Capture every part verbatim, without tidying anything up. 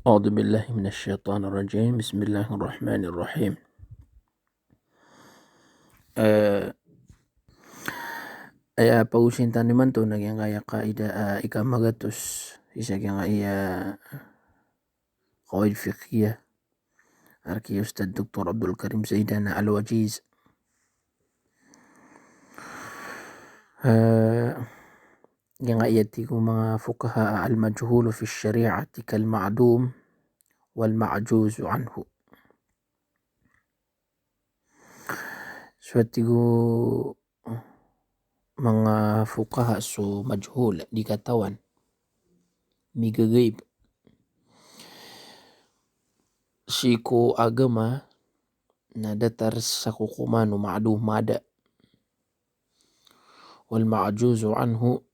أعوذ بالله من الشيطان الرجيم. بسم الله الرحمن الرحيم. Eh, aya pagosay tano imanto na giyangkaya qaida, eh, ika magatos, isa giyangkaya qawaid fiqhiyah. Ari ki Ustadh Doktor Abdul Karim Zaidana Al-Wajiz. Eh, giyangkaya tig o manga fuqaha, المجهول في الشريعة كالمعدوم والمعجوز عنه. So tig o manga fuqaha, so majhul, di katawan, migagaib sii ko agama, na datar sa kokoman o ma'dum, mada. Wal ma'juzu anhu,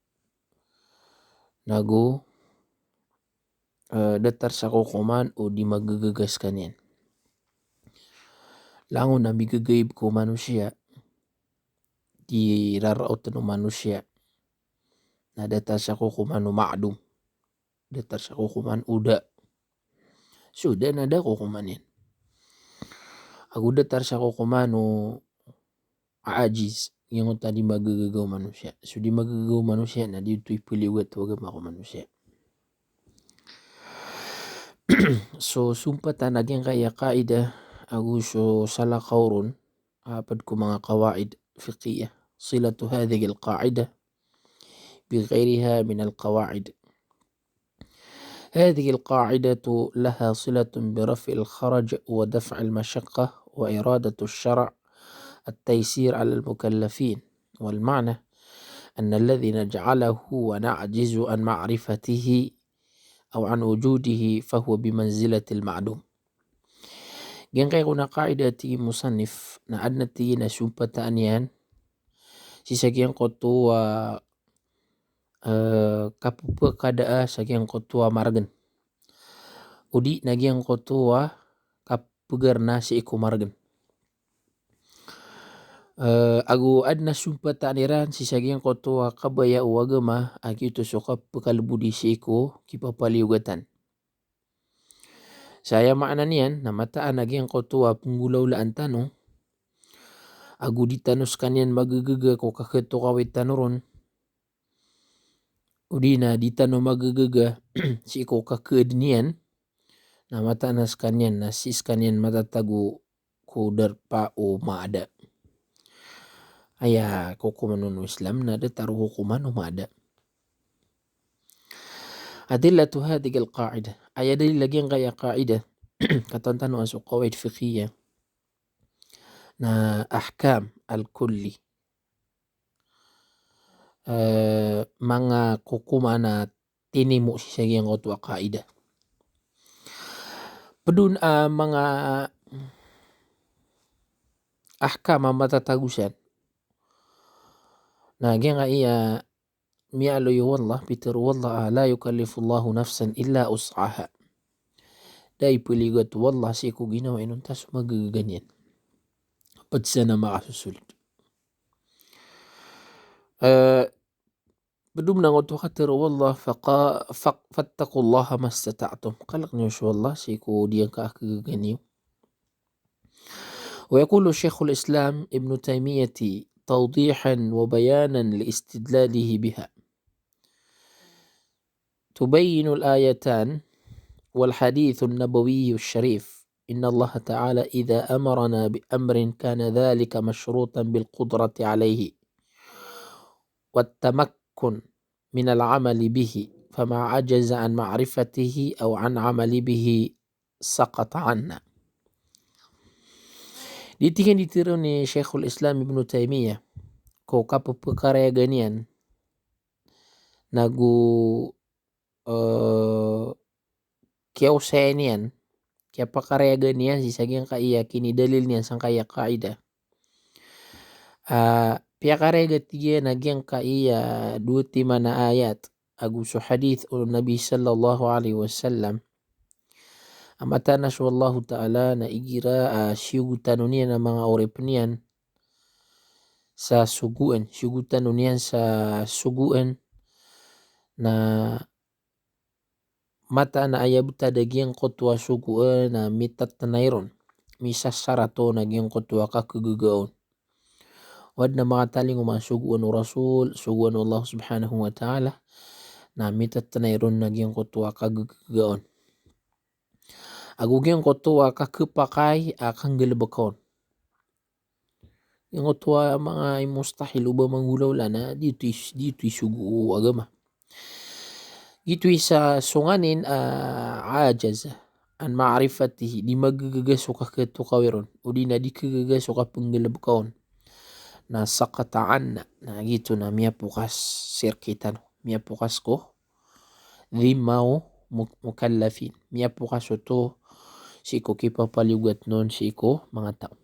nago eh, datar sa kokoman o di magagaga skaniyan. Langon a migagaib ko manosiya, di raraotan o manosiya, na datar sa kokoman o ma'dum, datar sa kokoman o da. So da na da kokoman iyan. Ago datar sa kokoman o ajiz, giyangkoto a di magagaga o manosiya. So di magagaga o manosiya na di oto ipaliyogat o agama ko manosiya. So sompatan a giyangkaya qaida, ago so salakaw ron, a pd ko manga qawaid fiqhiyah, صلة هذه القاعدة بغيرها من القواعد. هذه القاعدة لها صلة برفع الحرج ودفع المشقة وإرادة الشرع التيسير على المكلفين. والمعنى أن الذي نجهله ونعجز عن معرفته أو عن وجوده فهو بمنزلة المعدوم. Giyangkai kon a qaida, tig i musannif, na adn a tig iyan a sompatan iyan sii sa giyangkoto a, eh, kapphakadaa sa giyangkoto a margn, odi na giyangkoto a kapphagaraona sii ko margn. Eh, ago adn a sompatan iran sii sa giyangkoto a kabaya o agama a giyoto so kapkhalbodi sii ko kipapaliyogatan. Sa aya maana niyan na mataan a giyangkoto a pnggolawlaan tano, ago di tano skaniyan magagaga ko kakhatokawit tano ron, odi na di tano magagaga sii ko kakhaadn iyan, na mataan a skaniyan na sii skaniyan matatago ko darpa o maada. Aya kokoman o Islam na datar o kokoman o maada. Adillatu hadhihil qa'idah. Aya dalil a giyangkaya qa'idah. Katawan tano a so qawaid fiqhiyah na ahkam al-kulli. Eh, manga kokoman a tinimo sii sa giyangkoto a qa'idah. Pd on a manga ahkam a matatago san. Na giyangkaya miyaaloy o Allah, pitharo o Allah a, "La yukallifullahu nafsan illa wus'aha." Da ipaliyogat o Allah sii ko ginawa inonta so magagaga niyan. Pd san a makasosolid. Eh, pd on a giyangkoto a katharo o Allah, faqa-, faq-, "Fattaqullaha mastata'tum." Kalk niyo so Allah sii ko diyangka a kagaga niyo. Wa yaqulu Shaykhul Islam Ibn Taymiyyah tawdihan wa bayanan li istidlalihi biha. Tubayyinul ayatan wal hadithun nabawiyyush sharif. Innallaha ta'ala idha amarana bi amrin kana dhalika mashrutan bil qudrati alayhi wat tamakkun minal amali bihi, fama ajaza an ma'rifatihi aw an amali bihi saqata anna. Di tig iyan, di tharo ni Shaykhul Islam Ibn Taymiyyah, ko kapphakarayaga niyan, nago, eh, kiyaosaya niyan, kiyapakarayaga niyan sii sa giyangkaya kinidalil niyan sangkaya qa'idah. Ah, piyakarayaga, tig iyan, a giyangkaya dowa timan a ayat ago so hadith o Nabi sallallahu alayhi wasallam a mataan a so Allahu Ta'ala na igira a siyogotan on iyan a manga oripn iyan sa sogoan, siyogotan on iyan sa sogoan, na mataan a aya btad a giyangkoto a sogoan na mitatnay ron, misasarat on a giyangkoto a kakgagaon. O adn a makatalingoma a sogoan o Rasul, sogoan o Allah subhanahu wa ta'ala, na mitatnay ron a giyangkoto a kakgagaon. Ago giyangkoto a kakpakay a kanggalbka on. Giyangkoto a manga i mustahil o ba manggolawla na di oto i, di oto i sogo o agama. Giyoto i isa so nganin a, ah, ajaz an ma'rifatihi, di magagaga so kakatokawi ron, odi na di kagaga so kapnggalbka on. Na saqata anna, na giyoto na miyapokas sii rkitano, miyapokas ko dhimma o mu-, mukallafin, miyapokas oto sii ko kipapaliyogatn on sii ko manga taw.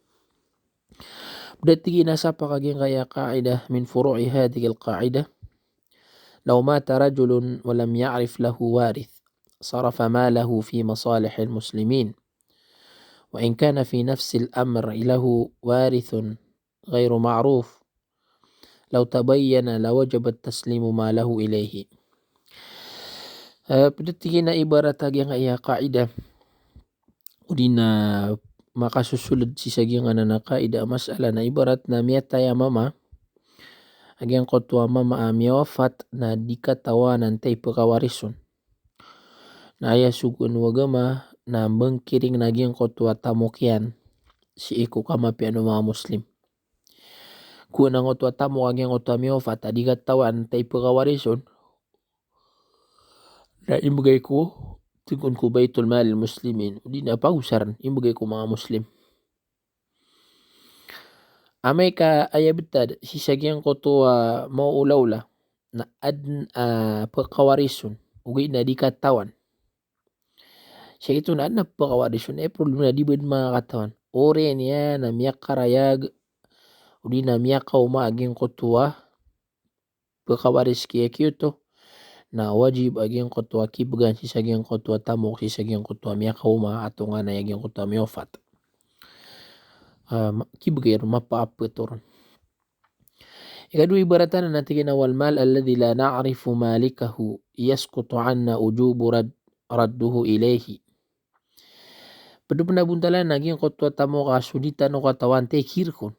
Pd a tig iyan a sapak a giyangkaya qa'idah, min furu'i hadhihil qa'idah, law mata rajulun wa lam ya'rif lahu warith, sarafa malahu fi masalihil muslimin. Wa in kana fi nafsil amri lahu warithun ghairu ma'ruf, law tabayyana lawajaba taslimu malahu ilayhi. Eh, pd a tig iyan a ibarat a giyangkaya qa'idah, odi na makasosoled sii sa giyangkanan a qa'idah a mas'ala na ibarat na miyatay a mama, a giyangkoto a mama a miyawafat na di katawan antaa i pkawaris on. Na aya sogoan o agama na mbngkiring na giyangkoto a tamok iyan sii ko kamapiya o manga Muslim. Kowan angkoto a tamok a giyangkoto a miyawafat a di katawan antaa i pkawaris on, na imbgay ko, tig on ko Baitul Malil Muslimin, odi na pagosaren, imbgay ko manga Muslim. Amay ka aya btad sii sa giyangkoto a maolaola na adn a pkawaris on, ogaid na di katawan. Sii ko oto na adn a pkawaris on, eh, problem na di btad manga katawan. Oriyan iyan na miyakarayag, odi na miyakaoma a giyangkoto a pkawaris kiya kiyoto, na wajib a giyangkoto a kibgan sii sa giyangkoto a tamok, sii sa giyangkoto a miyakaoma, a tonganay a giyangkoto a miyawafat. Ah, ma-, kibgay ron, mapaap oto ron. Ikadowa ibarat anan na tig iyan a wal mal alladhi la na'rifu malikahu yasqutu anna wujubu rad-, radduhu ilayhi. Pd pn a bontalan na giyangkoto a tamok a so di tano katawan antaa i kirk on.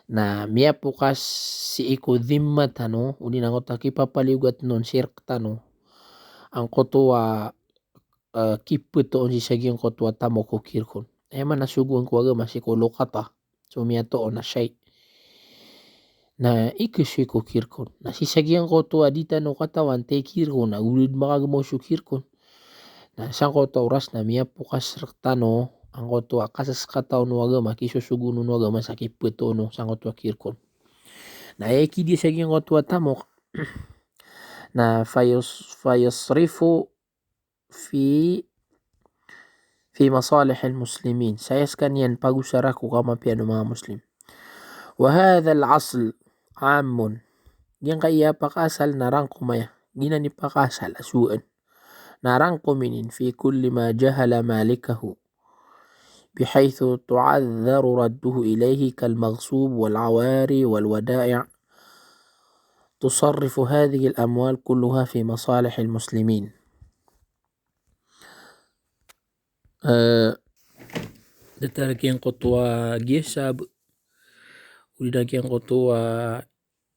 Na miyapokas sii ko dhimma tano, odi na angkoto a kipapaliyogatn on sii rktano, angkoto a, eh, kiptoon sii sa giyangkoto a tamok ko kirk on. Aya maana sogoan ko agama sii ko luqata, so miyatoon a shay. Na ikasoy ko kirk on. Na sii sa giyangkoto a di tano katawan antaa i kirk on, na go di makagmaw so kirk on. Na sangkoto a oras na miyapokas rktano angkoto a kasaskata on o agama, kisosogoon o agama sa kiptoon o sangkoto a kirk on. Na aya kidiya sa giyangkoto a tamok na fayus-, fayusrifu fi, fi masalihil muslimin. Sa aya skaniyan pagosara ko kamapiya o manga Muslim. Wa hadhal asl ammun. Giyangkaya pakaasal na rangkom aya. Giyanan i pakaasal a sogoan na rangkom inin fi kulli ma jahala malikahu, bihaythu tu'adhdharu radduhu ilayhi kal maghsub wal awari wal wada'i'. Tusarrifu hadhihil amwal kulluha fi masalihil muslimin. Eh, datar giyangkoto a giyasab, odi na giyangkoto a,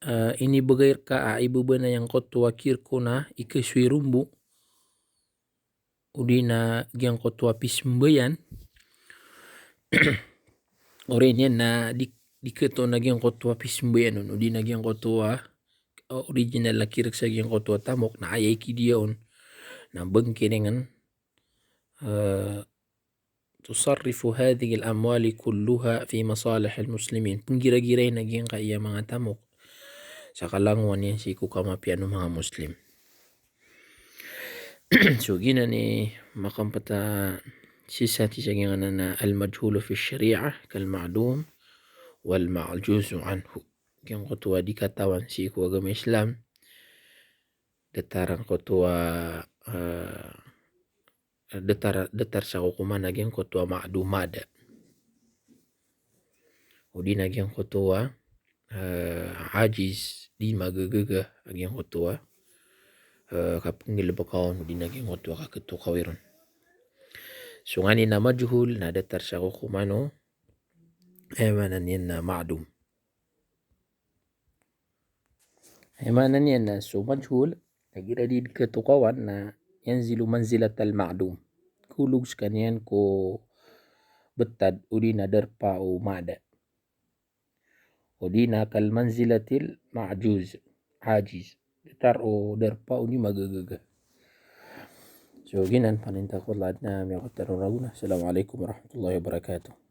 eh, inibgay rka a ibabanay angkoto a kirk on a ikasoy rombo, odi na giyangkoto a pisambayan, oriyan iyan na di, di katoon a giyangkoto a pisambayan on, odi na giyangkoto a, eh, original a kirk sa giyangkoto a tamok, na aya ikidiya on na bngkiringen, eh, tusarrifu hadhihil amwali kulluha fi masalihil muslimin. Pnggiragiray na giyangkaya manga tamok sa kalangowan iyan sii ko kamapiya o manga Muslim. So giyanan i makampt a sisa, sii sa giyangkanan a al-majhulu fi shari'ah kal ma'dum wal ma'juzu anhu. Giyangkoto a di katawan sii ko agama Islam, datar angkoto a, eh, datar, datar sa kokoman a giyangkoto a ma'dum a da. Odi na giyangkoto a, eh, ajiz, di magagaga a giyangkoto a, eh, kapngilbka on, odi na giyangkoto a kakitokawi ron. So nganin a majhul na datar sa kokoman o, eh, maana niyan na ma'dum. Eh, maana niyan na so majhul, na igira di katokawan na yanzilu manzilatal ma'dum. Kolog skaniyan ko btad, odi na darpa o ma'da. Odi na kal manzilatil ma'juz, ajiz. Datar o darpa o di magagaga. So giyanan, paninta ko lad na miyakotar o ragona. Assalamu alaikum warahmatullahi wabarakatuh.